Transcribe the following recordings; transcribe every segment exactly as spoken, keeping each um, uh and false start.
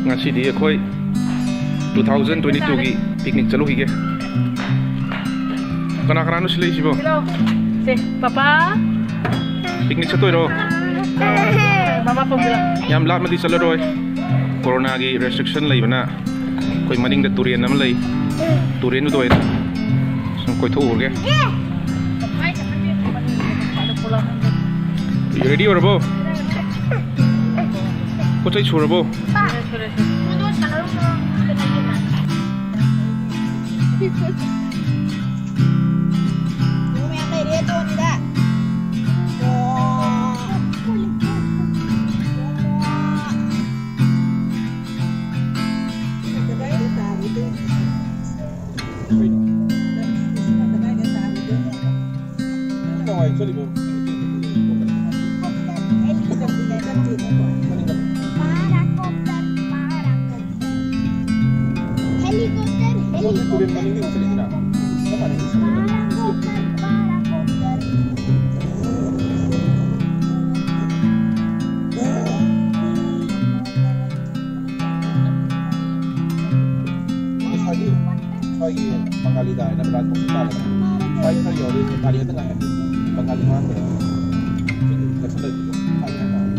ꯉꯁꯤꯗꯤ ꯑꯩꯈꯣꯏ two thousand twenty-two ꯒꯤ picnic ꯆꯠꯂꯨꯈꯤꯒꯦ꯫ ꯀꯅꯥ ꯀꯅꯥꯅꯣ ꯁꯤꯜꯂꯛꯏꯁꯤꯕꯣ? ꯁꯤꯜꯂꯣ꯫ ꯁꯦ, ꯄꯄꯥ꯫ Picnic ꯆꯠꯇꯣꯏꯔꯣ? ꯃꯃꯥ ꯄꯨꯕꯤꯔꯣ꯫ ꯌꯥꯝ ꯂꯥꯞꯅꯗꯤ ꯆꯠꯂꯔꯣꯏ꯫ ꯀꯣꯔꯣꯅꯥꯒꯤ restriction ꯂꯩꯕꯅ ꯑꯩꯈꯣꯏ ꯃꯅꯤꯡꯗ ꯇꯨꯔꯦꯟ ꯑꯃ ꯂꯩ꯫ ꯇꯨꯔꯦꯟꯗꯨꯗ ꯑꯣꯏꯅ ꯁꯨꯝ ꯀꯣꯏꯊꯣꯛꯎꯔꯒꯦ꯫ Ready ꯑꯣꯏꯔꯕꯣ? ꯄꯣꯠ ꯆꯩ ꯁꯨꯔꯕꯣ? ꯁꯨꯔꯦ, ꯁꯨꯔꯦ꯫ ꯃꯌꯥꯝ ꯂꯩꯔꯦ, ꯇꯣꯟꯗ꯫ ꯉꯁꯥꯏꯒꯤ ꯁ꯭ꯋꯥꯏꯒꯤ ꯕꯪꯒꯥꯂꯤꯗ ꯍꯥꯏꯅ ꯕ꯭ꯔꯥꯟ ꯊꯣꯛꯄ ꯃꯥꯜꯂꯦ꯫ ꯁ꯭ꯋꯥꯏ ꯈꯔ ꯌꯧꯔꯦ, ꯅꯦꯄꯥꯂꯤ ꯈꯛꯇ ꯉꯥꯏꯔꯦ꯫ ꯕꯪꯒꯥꯂꯤ ꯃꯥꯡꯈ꯭ꯔꯦ꯫ ꯁꯤꯗꯤ ꯂꯦꯞꯁꯜꯂꯛꯏꯁꯤꯕꯣ꯫ ꯐꯥꯒꯤ ꯍꯥꯏ ꯃꯥꯜꯂꯦ꯫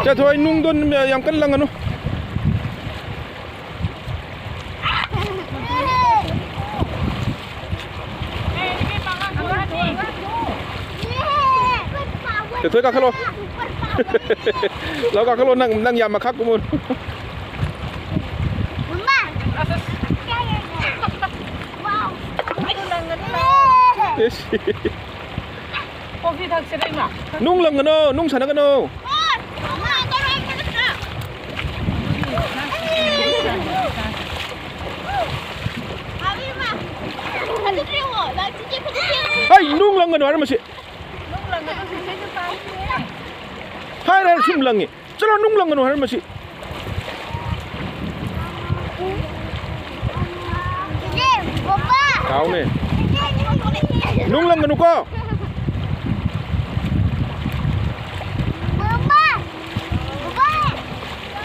ꯆꯠꯊꯣꯏ, ꯅꯨꯡꯗꯣ ꯌꯥꯝ ꯀꯟꯅ ꯂꯪꯒꯅꯨ꯫ ꯊꯣꯏ ꯀꯥꯈꯠꯂꯣ꯫ ꯂꯥꯎ ꯀꯥꯈꯠꯂꯣ, ꯅꯪ, ꯅꯪ ꯌꯥꯝ ꯃꯈꯥ ꯀꯨꯝꯃꯨ꯫ ꯏꯁ꯫ ꯀꯣꯐꯤ ꯊꯛꯁꯤꯔ, ꯏꯃꯥ? ꯅꯨꯡ ꯂꯪꯒꯅꯣ, ꯅꯨꯡ ꯁꯥꯟꯅꯒꯅꯣ꯫ ꯍꯩ, ꯅꯨꯡ ꯂꯪꯒꯅꯨ ꯍꯥꯏꯔꯝꯃꯁꯤ꯫ ꯍꯥꯏꯔꯦ, ꯁꯨꯝ ꯂꯪꯉꯤ꯫ ꯆꯠꯂꯣ, ꯅꯨꯡ ꯂꯪꯒꯅꯨ ꯍꯥꯏꯔꯝꯃꯁꯤ꯫ ꯀꯥꯎꯅꯦ꯫ ꯅꯨꯡ ꯂꯪꯒꯅꯨꯀꯣ꯫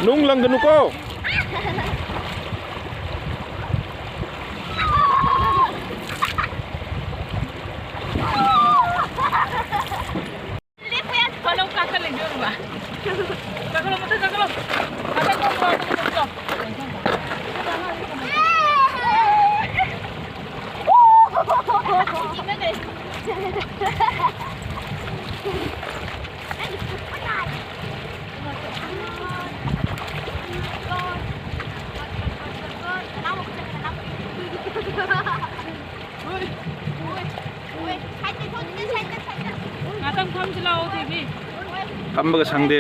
ꯅꯨꯡ ꯂꯪꯒꯅꯨꯀꯣ꯫ ꯀꯥꯈꯠꯂꯣ, ꯀꯥꯈꯠꯂꯣ, ꯏꯕꯦꯝꯃ꯫ ꯀꯥꯈꯠꯂꯣ, ꯃꯊꯛ ꯀꯥꯈꯠꯂꯣ꯫ ꯃꯊꯛ ꯀꯥꯈꯠꯂꯣ, ꯃꯊꯛ ꯀꯥꯈꯠꯂꯣ꯫ ꯉꯥꯛꯇꯪ ꯐꯝꯁꯤ ꯂꯥꯛꯑꯣ, ꯊꯣꯏꯕꯤ꯫ ꯐꯝꯕꯒ ꯁꯪꯗꯦ꯫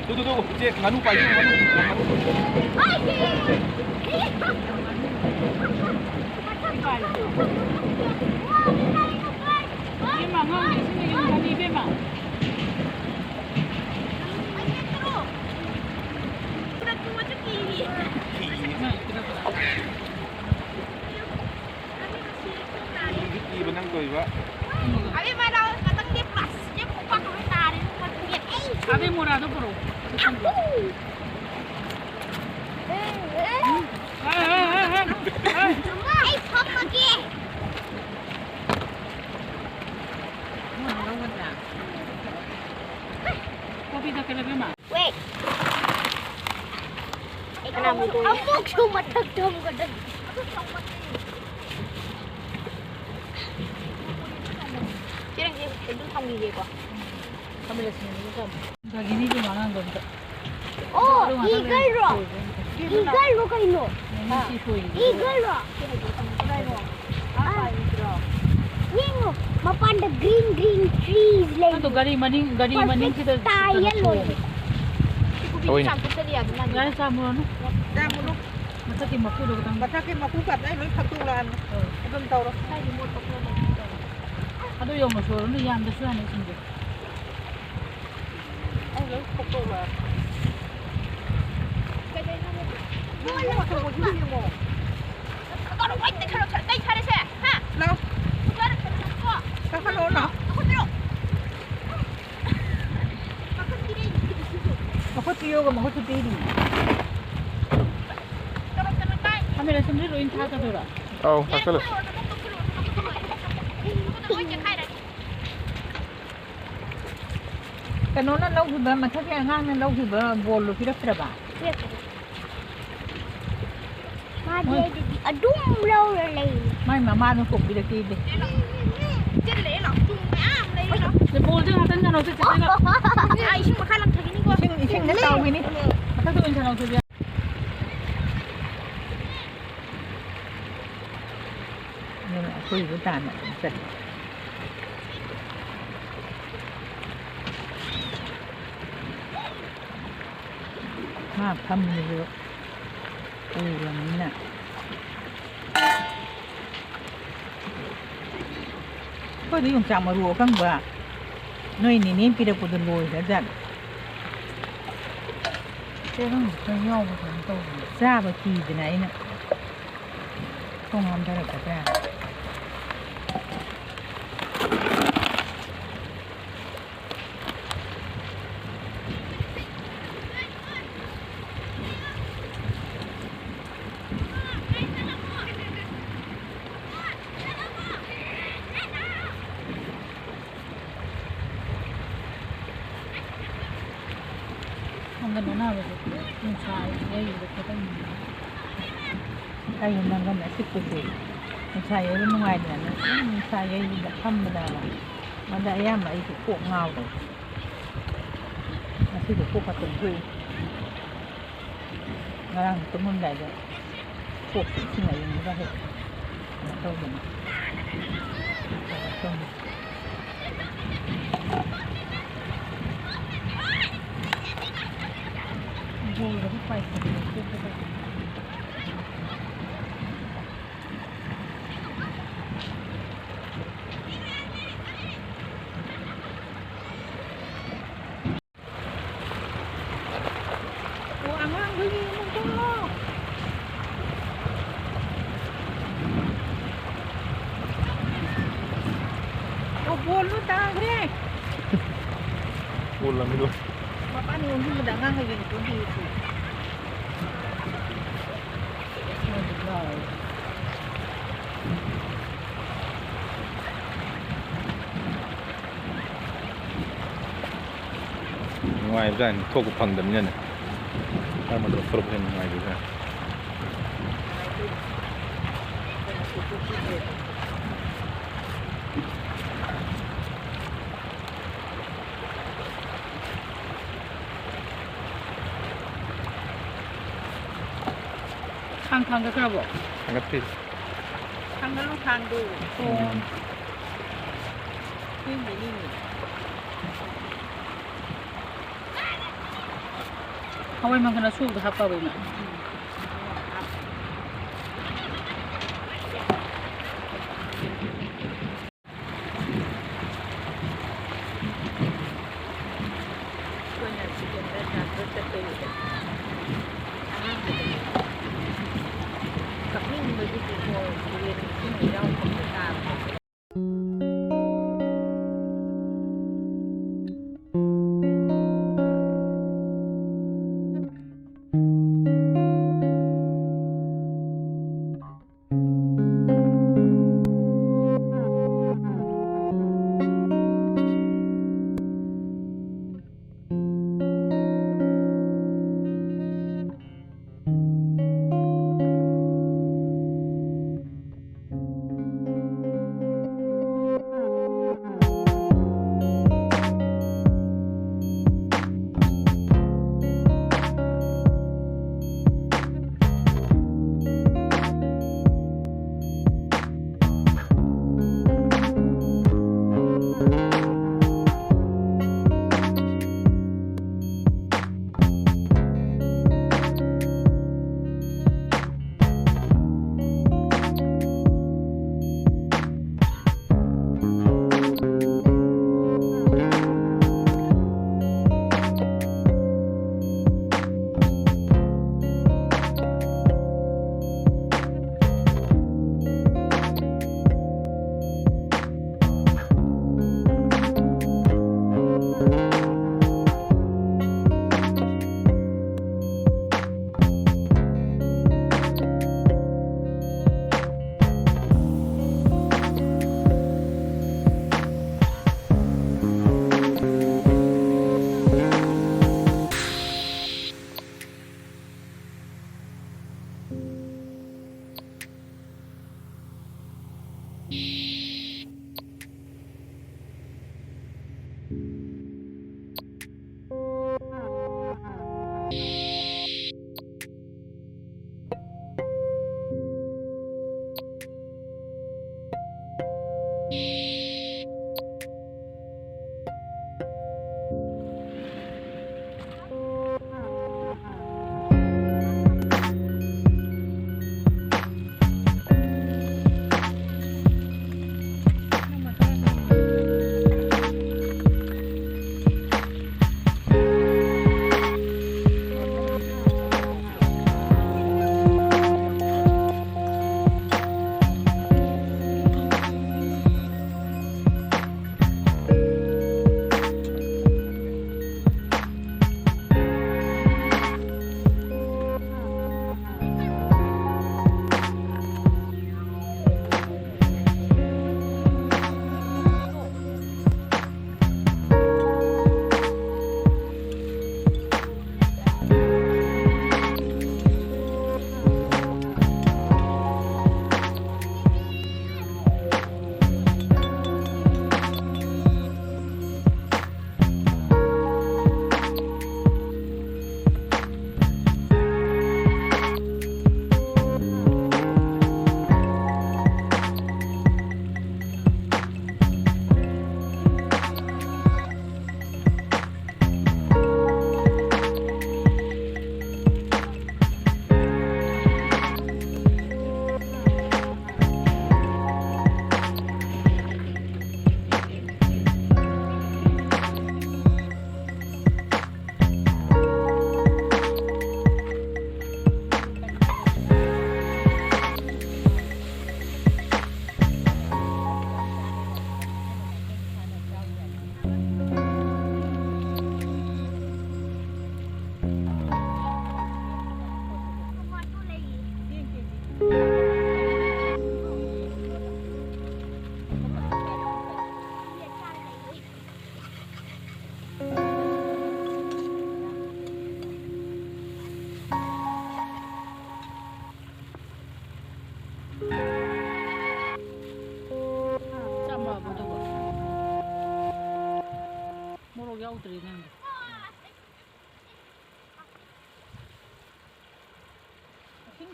ꯇꯨ, ꯇꯨ, ꯇꯨ, ꯏꯆꯦ, ꯉꯥꯅꯨ ꯄꯥꯏꯕꯤꯌꯨ, ꯉꯥꯅꯨ, ꯉꯥꯅꯨ꯫ ꯏꯕꯦꯝꯃ, ꯑꯉꯥꯡꯒꯤ ꯏꯁꯤꯡ ꯌꯣꯟꯒꯅꯤ, ꯏꯕꯦꯝꯃ꯫ ꯀꯤꯕ ꯅꯪ ꯇꯧꯔꯤꯕ꯫ ꯑꯕꯦꯝꯃ, ꯂꯥꯎ, ꯉꯥꯛꯇꯪ ꯂꯦꯞꯄꯨ꯫ ꯑꯁ, ꯂꯦꯞꯄꯨ, ꯈꯨꯄꯥꯛ ꯑꯃ ꯇꯥꯔꯦ, ꯅꯪ ꯉꯥꯛꯇꯪ ꯂꯦꯞꯄꯨ꯫ ꯑꯕꯦꯝ ꯃꯣꯔꯥꯗꯣ ꯄꯨꯔꯛꯑꯣ꯫ ꯑꯩ ꯐꯝꯃꯒꯦ꯫ Wait꯫ ꯑꯃꯨꯛꯁꯨ ꯃꯊꯛꯇ ꯑꯃꯨꯛꯀ ꯆꯠ-, ꯆꯦ ꯔꯟꯖꯤꯠ, ꯑꯗꯨꯝ ꯊꯝꯈꯤꯒꯦꯀꯣ꯫ ꯒꯥꯔꯤꯅꯤꯗꯤ ꯃꯥꯡꯍꯟꯕ ꯑꯝꯇ꯫ ꯑꯣ, ꯏꯒꯜꯔꯣ? ꯏꯒꯜꯔꯣ ꯀꯩꯅꯣ? ꯏꯒꯜꯔꯣ? ꯌꯦꯡꯉꯣ, ꯃꯄꯥꯟꯗ green green trees ꯂꯩ꯫ ꯑꯗꯣ ꯒꯥꯔꯤ ꯃꯅꯤꯡ, ꯒꯥꯔꯤ ꯃꯅꯤꯡꯁꯤꯗ ꯇꯥꯏꯌꯦ ꯂꯣꯏꯅ꯫ ꯍꯣꯏꯅꯦ꯫ ꯌꯥꯔꯦ, ꯆꯥꯝꯃꯨꯔꯅꯨ꯫ ꯆꯥꯝꯃꯨꯔꯅꯨ꯫ ꯃꯊꯛꯀꯤ ꯃꯀꯨꯗꯣ ꯈꯇꯪ꯫ ꯃꯊꯛꯀꯤ ꯃꯀꯨ ꯀꯥꯇꯣ ꯑꯩ ꯂꯣꯏ ꯐꯛꯇꯣꯛꯂꯛꯑꯅꯤ꯫ ꯑꯥ꯫ ꯑꯗꯨꯝ ꯇꯧꯔꯣ꯫ ꯑꯗꯨ ꯌꯧꯅ ꯁꯣꯏꯔꯨꯅꯨ, ꯌꯥꯝꯗ꯭ꯔꯁꯨ ꯌꯥꯅꯤ ꯏꯁꯤꯡꯗꯣ꯫ ꯑꯩ ꯂꯣꯏ ꯐꯛꯇꯣꯛꯂꯛꯑꯅꯤ꯫ ꯀꯩꯅꯣ ꯂꯥꯛꯑꯣ꯫ ꯀꯥꯈꯠꯂꯛꯑꯣ ꯂꯥꯛꯑꯣ꯫ ꯃꯈꯨꯠ ꯄꯤꯌꯣꯒ ꯃꯈꯨꯠꯁꯨ ꯄꯤꯔꯤ꯫ ꯈꯥꯃꯦꯟ ꯑꯁꯤꯟꯕꯤ ꯂꯣꯏ ꯊꯥꯛꯀꯗꯣꯏꯔꯣ? ꯑꯧ, ꯊꯥꯛꯆꯜꯂꯣ꯫ ꯀꯩꯅꯣꯅ ꯂꯧꯈꯤꯕ, ꯃꯊꯛꯀꯤ ꯑꯉꯥꯡꯅ ꯂꯧꯈꯤꯕ ꯕꯣꯜꯗꯣ ꯄꯤꯔꯛꯇ꯭ꯔꯕ? ꯄꯤꯔꯛꯇ꯭ꯔꯦ꯫ ꯃꯥꯗꯤ ꯍꯣꯏ꯫ ꯑꯩꯗꯗꯤ ꯑꯗꯨꯝ ꯂꯧꯔ ꯂꯩ꯫ ꯃꯥꯏ ꯃꯃꯥꯅ ꯀꯣꯛꯄꯤꯔꯛꯀꯦꯗꯤ꯫ ꯆꯤꯜꯂꯦ ꯂꯥꯎ, ꯆꯨꯝ ꯃꯌꯥꯝ ꯂꯩ ꯂꯥꯎ꯫ ꯕꯣꯜꯁꯦ ꯉꯥꯛꯇꯪ ꯁꯥꯟꯅꯧꯁꯦ, ꯆꯤꯆꯦꯒ꯫ ꯑꯥ, ꯏꯁꯤꯡ ꯃꯈꯥ ꯂꯪꯊꯈꯤꯅꯤꯀꯣ꯫ ꯏꯁꯤꯡ, ꯏꯁꯤꯡꯗ ꯇꯥꯎꯈꯤꯅꯤ꯫ ꯃꯊꯛꯇ ꯑꯣꯏꯅ ꯁꯥꯟꯅꯧꯁꯦ, ꯏꯕꯦꯝꯃ꯫ ꯑꯗꯨꯅ ꯑꯀꯣꯏꯕ ꯇꯥꯟꯅ ꯑꯗꯨꯝ ꯆꯠꯂꯤ꯫ ꯃꯥ ꯐꯝꯃꯤꯗꯨ ꯎꯔꯕꯅꯤꯅ꯫ ꯑꯩꯈꯣꯏꯗꯤ ꯌꯣꯡꯆꯥꯛ ꯃꯔꯨ ꯑꯀꯪꯕ ꯅꯣꯏ ꯅꯦꯅꯦ ꯄꯤꯔꯛꯄꯗꯣ ꯂꯣꯏꯈ꯭ꯔꯖꯥꯠꯅꯤ꯫ ꯆꯦꯔꯪꯗꯨ ꯈꯔ ꯌꯥꯎꯕ ꯀꯩꯅꯣ ꯇꯧꯕꯅꯦ꯫ ꯆꯥꯕ ꯀꯤꯗꯅ ꯑꯩꯅ ꯈꯣꯡ ꯍꯥꯝꯊꯔꯛꯄꯗ꯫ ꯅꯪꯒꯟ ꯑꯅꯥꯕꯁꯦ ꯅꯨꯡꯁꯥ ꯌꯩꯕꯗ ꯈꯣꯠꯄ ꯅꯨꯡꯉꯥꯏ꯫ ꯑꯩ ꯅꯪꯒꯟ ꯑꯁꯤꯛꯄꯁꯦ ꯅꯨꯡꯁꯥ ꯌꯩꯕ ꯅꯨꯡꯉꯥꯏꯗꯅ ꯁꯨꯝ ꯅꯨꯡꯁꯥ ꯌꯩꯕꯗ ꯐꯝꯕꯗ ꯃꯗ ꯑꯌꯥꯝꯕ ꯑꯩꯁꯦ ꯀꯣꯛ ꯉꯥꯎꯗꯕ꯫ ꯉꯁꯤꯗꯤ ꯀꯣꯛꯀ ꯇꯨꯝꯊꯣꯛꯏ꯫ ꯉꯔꯥꯡ ꯇꯨꯝꯃꯝꯗꯥꯏꯗ ꯀꯣꯛꯁꯦ ꯏꯁꯤꯡ ꯑꯏꯪꯕꯒ ꯍꯦꯛ ꯀꯩꯅꯣ ꯇꯧꯗꯅ ꯇꯧꯔ ꯇꯨꯝꯃꯤ꯫ ꯕꯣꯜꯒꯗꯤ ꯄꯥꯏꯁꯤꯜꯂꯦ ꯀꯣꯛꯇꯒ꯫ ꯑꯣ, ꯑꯉꯥꯡꯗꯣ ꯌꯦꯡꯉꯨꯀꯣ꯫ ꯑꯣ, ꯕꯣꯜꯗꯣ ꯇꯥꯈ꯭ꯔꯦ꯫ ꯕꯣꯜ ꯂꯪꯉꯤꯗꯣ꯫ ꯃꯄꯥꯟ ꯑꯣꯟꯁꯤꯟꯕꯗ ꯑꯉꯥꯡꯒ ꯌꯦꯡꯉꯨꯀꯣ꯫ ꯅꯨꯡꯉꯥꯏꯕꯖꯥꯠꯅꯤ, ꯊꯣꯛꯄ ꯐꯪꯗꯕꯅꯤꯅꯅꯦ꯫ ꯃꯔꯛ ꯃꯔꯛꯇ ꯊꯣꯛꯂꯛꯄꯁꯦ ꯌꯥꯝ ꯅꯨꯡꯉꯥꯏꯕꯖꯥꯠꯅꯤ꯫ ꯈꯥꯡ ꯊꯥꯡꯒꯠꯈ꯭ꯔꯕꯣ? ꯊꯥꯡꯒꯠꯇ꯭ꯔꯤ꯫ ꯊꯥꯡꯒꯠꯂꯨ ꯈꯥꯡꯗꯣ꯫ ꯎꯝ꯫ ꯊꯦꯡꯗꯣꯏꯅꯤꯅꯦ꯫ ꯍꯋꯥꯏ ꯃꯪꯒꯜ ꯑꯁꯨꯕꯗꯣ ꯍꯥꯞꯄꯕ ꯏꯃꯥ? ꯑꯩꯈꯣꯏꯅ ꯁꯤꯂꯤꯟꯗꯔ transfer ꯆꯠꯄꯩꯗꯨꯗ ꯑꯍꯥꯟꯕꯗ ꯀꯞꯅꯤꯡꯕꯒꯤꯗꯤꯀꯣ ꯇꯨꯔꯦꯟ ꯏꯁꯤꯡ ꯏꯔꯥꯎ ꯈꯣꯡꯕ ꯇꯥꯕꯗ꯫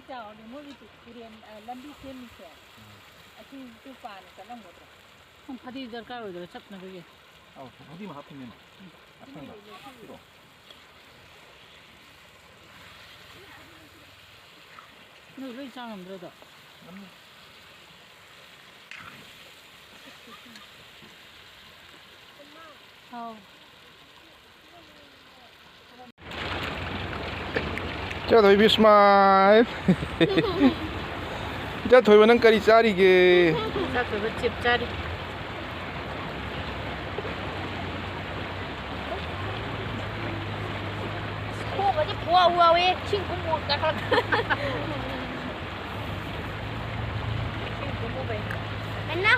ꯆꯥꯎꯔꯦ ꯃꯣꯏꯒꯤ ꯇꯨꯔꯦꯟ, ꯑ, ꯂꯝꯕꯤ ꯁꯦꯝꯃꯤꯁꯦ꯫ ꯑꯁꯤꯁꯨ ꯄꯥꯅ ꯆꯠꯂꯝꯒꯗ꯭ꯔꯣ? ꯐꯗꯤ ꯗꯔꯀꯥꯔ ꯑꯣꯏꯗ꯭ꯔꯣ ꯆꯠꯅꯕꯒꯤ? ꯑꯧ, ꯐꯗꯤ ꯑꯃ ꯍꯥꯞꯄꯤꯅꯦ꯫ ꯑꯁꯦꯡꯕ꯫ ꯅꯣꯏ ꯂꯣꯏ ꯆꯥ ꯉꯝꯗ꯭ꯔꯣ ꯑꯗꯣ? ꯉꯝꯅꯤ꯫ ꯑꯧ꯫ ꯏꯆꯥꯊꯣꯏꯕꯤ smile꯫ ꯏꯆꯥꯊꯣꯏꯕ, ꯅꯪ ꯀꯔꯤ ꯆꯥꯔꯤꯒꯦ? ꯏꯆꯥꯊꯣꯏꯕ ꯆꯤꯞ ꯆꯥꯔꯤ꯫ ꯈꯣꯡꯒꯁꯦ ꯄꯨꯋꯥ ꯋꯥꯋꯦ, ꯏꯁꯤꯡ ꯀꯨꯝꯃꯣ ꯀꯥꯈꯠꯂꯛ꯫ ꯏꯁꯤꯡ ꯀꯨꯝꯃꯨꯕꯩ꯫ ꯃꯦꯟꯅ,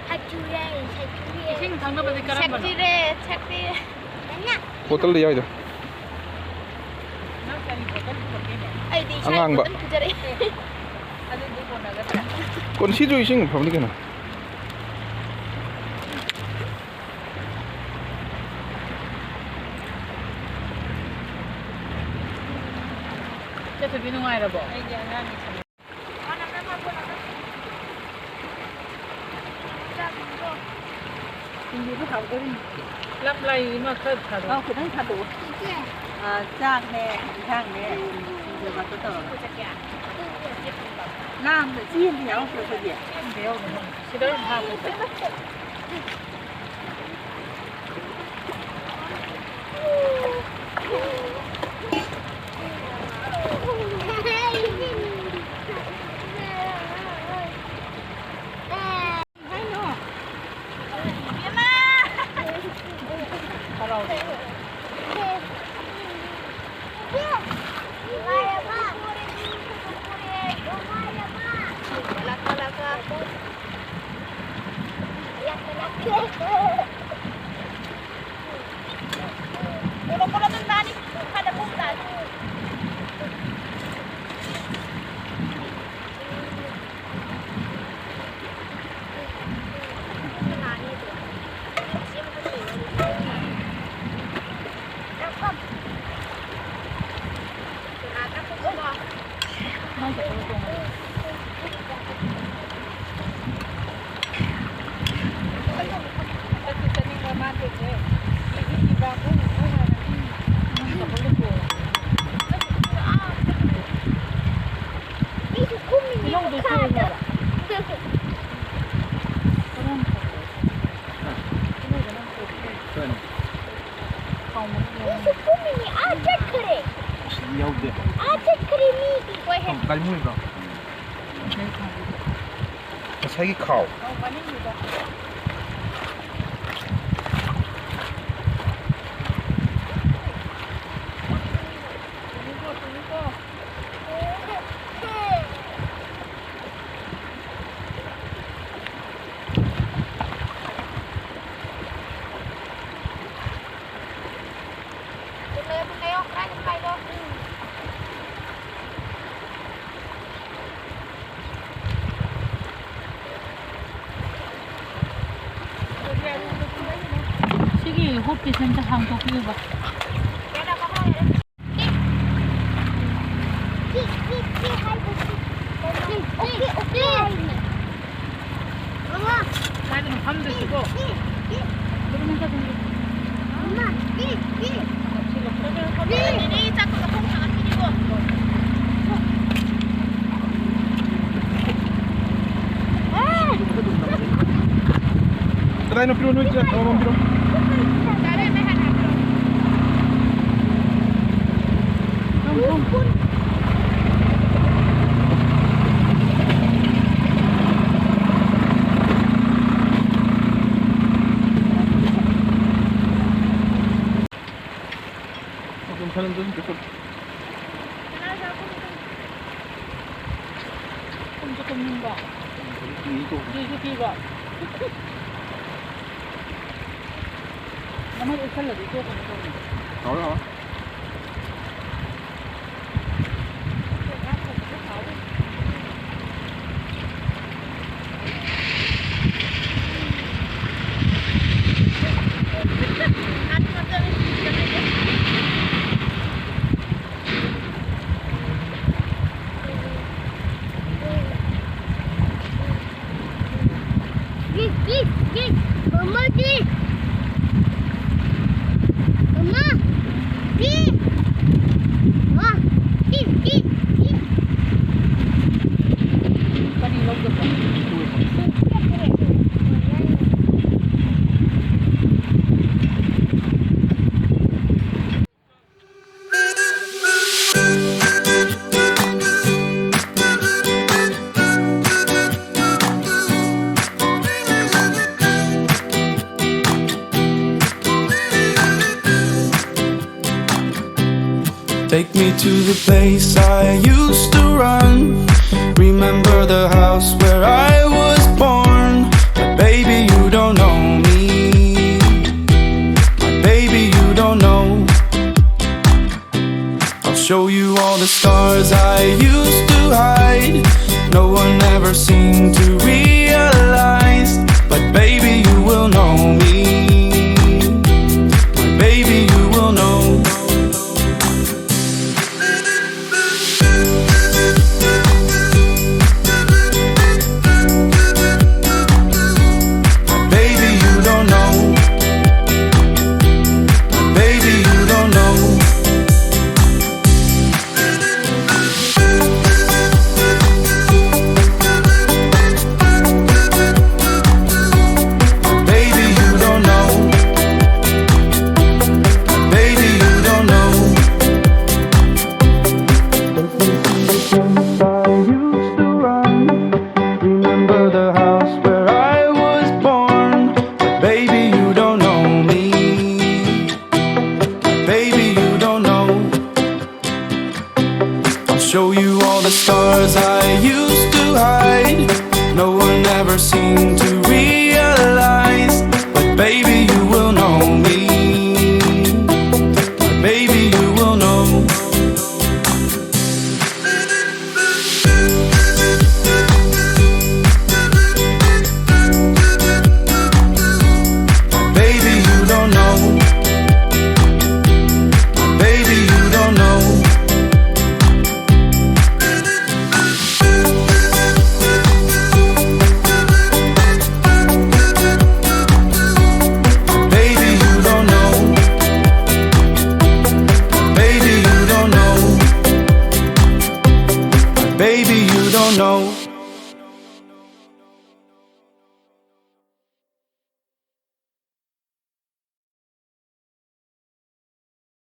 ꯁꯛꯊꯤꯔꯦ, ꯁꯛꯊꯤꯔꯦ꯫ ꯏꯁꯤꯡ ꯊꯛꯅꯕꯗꯤ ꯀꯔꯝꯕꯅꯣ? ꯁꯛꯊꯤꯔꯦ, ꯁꯛꯊꯤꯔꯦ꯫ ꯃꯦꯟꯅ꯫ ꯕꯣꯇꯜꯗ ꯌꯥꯎꯏꯗꯣ꯫ ꯅꯪ ꯀꯔꯤ ꯕꯣꯇꯜ ꯄꯨꯔꯛꯀꯦꯅꯦ? ꯑꯩꯗꯤ ꯏꯁꯥꯒꯤ ꯑꯉꯥꯡꯕ꯫ ꯕꯣꯇꯜ ꯄꯨꯖꯔꯛꯑꯦ꯫ ꯑꯗꯨꯗꯤ ꯀꯣꯟꯅꯒꯗ꯭ꯔꯥ? ꯀꯣꯟꯁꯤꯁꯨ ꯏꯁꯤꯡ ꯐꯕꯅꯤ ꯀꯩꯅꯣ꯫ ꯆꯠꯇꯕꯤ ꯅꯨꯡꯉꯥꯏꯔꯕꯣ? ꯑꯩꯗꯤ ꯑꯉꯥꯡꯒꯤ ꯁꯥꯟꯅ- ꯁꯤꯡꯖꯨꯗꯣ ꯍꯥꯎꯗꯣꯔꯤꯅꯤ꯫ ꯂꯞ ꯂꯥꯏ ꯏꯃꯥ ꯈꯔ ꯊꯥꯔꯛꯑꯣ꯫ ꯑꯧ, ꯈꯤꯇꯪ ꯊꯥꯗꯣꯛꯑꯣ꯫ ꯑꯥ, ꯆꯥꯛꯅꯦ, ꯏꯟꯁꯥꯡꯅꯦ, ꯁꯤꯡꯖꯨ ꯉꯥꯛꯇ ꯇꯧꯔꯒ꯫ ꯂꯥꯝꯗ ꯆꯦꯡꯗꯤ ꯌꯥꯎꯔꯛꯇ꯭ꯔꯣ ꯑꯩꯈꯣꯏꯗꯤ? ꯆꯦꯡꯗꯤ ꯌꯥꯎꯗꯦ꯫ ꯁꯤꯗ ꯑꯣꯏꯅ ꯍꯥꯞꯄꯁꯦ꯫ ꯒꯥꯔꯤ ꯃꯨꯔꯤꯕ꯭ꯔꯣ? ꯉꯁꯥꯏꯒꯤ ꯈꯥꯎ꯫ ꯁꯤꯒꯤ ꯍꯣꯠ ꯄꯦꯁꯦꯟꯁꯦ ꯍꯥꯡꯗꯣꯛꯄꯤꯌꯨꯕ꯫ ꯀꯥꯏꯗꯅꯣ ꯐꯝꯗꯣꯏꯁꯤꯕꯣ? ꯀꯗꯥꯏꯅꯣ ꯄꯤꯔꯣ, ꯅꯣꯏ ꯆꯦ, ꯑꯃꯃꯝ ꯄꯤꯔꯣ꯫ ꯇꯨꯝꯁꯨ ꯇꯨꯝꯅꯤꯡꯕ꯫ ꯀꯤꯁꯨ ꯀꯤꯕ꯫ ꯃꯃꯩ ꯎꯞꯁꯜꯂꯗꯤ ꯇꯣꯛꯀꯅꯤ ꯇꯧꯕꯅꯦ꯫ ꯍꯥꯎꯋꯦ, ꯍꯥꯎꯋꯦ꯫ Mama, di. Mama. Take me to the place I used to run. Remember the house where I